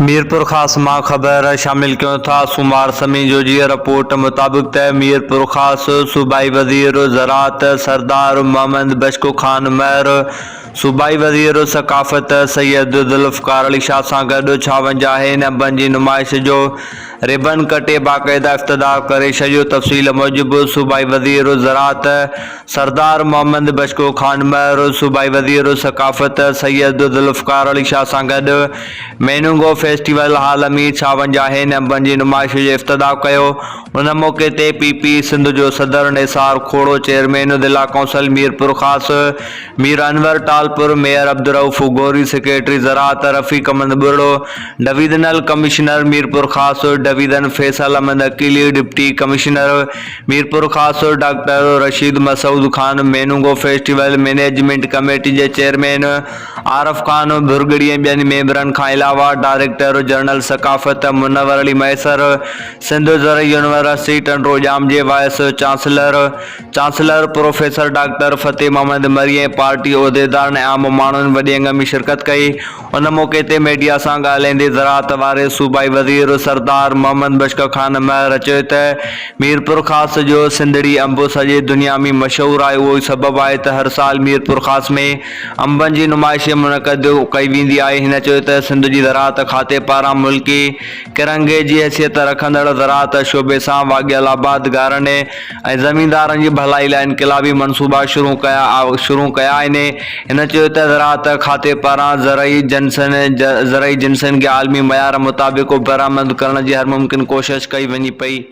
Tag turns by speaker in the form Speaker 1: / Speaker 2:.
Speaker 1: ميرپورخاص مان خبر شامل ڪيون ٿا سومار سميجو جي رپورٽ مطابق ته ميرپورخاص صوبائي وزير زراعت سردار محمد بشڪو خان مهر صوبائي وزير ثقافت سيد ذوالفقار علي شاهه سان گڏ ڇاونجاهين انبن جي نمائش جو ريبن ڪٽي باقاعده افتتاح ڪري ڇڏيو تفصيل موجب صوبائي وزير زراعت سردار محمد بشڪو خان مهر صوبائي وزير ثقافت سيد ذوالفقار علي شاهه سان گڏ مينوگو فيسٽيول هال ۾ ڇاونجاهين انبن جي نمائش جو افتتاح ڪيو ان موقعي تي پي پي سنڌ جو صدر نثار کوڙو، چيئرمين ضلع council Mirpurkhas Mir Anwar Talpur, mayor Abdul Rauf Ghauri, secretary زراعت Rafiq Ahmed Buriro, divisional commissioner Mirpurkhas division Faisal Ahmed Aqeeli, deputy commissioner Mirpurkhas doctor Rasheed Masood Khan, mango festival management committee جي چيئرمين عارف خان ڀرڳڙي ۽ ٻين ميمبرن کان علاوه ڊائريڪٽر جنرل ثقافت منور علي مهيسر، سنڌ زرعي يونيورسٽي ٽنڊو ڄام جي vice chancellor chancellor professor doctor Fateh Muhammad Marri ۽ party عهديدارن ۽ عام ماڻهن وڏي انگ ۾ شرڪت ڪئي. ان موقعي تي ميڊيا سان ڳالهائيندي زراعت واري صوبائي وزير سردار محمد بشڪ خان مهر چيو ته ميرپورخاص جو سنڌڙي انب سڄي دنيا ۾ مشهور آهي اهو ئي سبب آهي ته هر سال ميرپورخاص ۾ انبن جي نمائش منعقد ڪئي ويندي آهي هن چيو ته سنڌ جي زراعت کاتي پاران ملڪي ڪرنگهي جي حيثيت رکندڙ زراعت شعبي سان واڳيل آبادگارن ۽ زميندارن جي ڀلائي لاء انقلابي منصوبا شروع ڪيا شروع ڪيا آهن. هن چيو ته زراعت کاتي پاران زرعي جنسن زرعي جنسن کي عالمي معيار مطابق برآمد ڪرڻ جي هر ممڪن ڪوشش ڪئي وڃي پئي.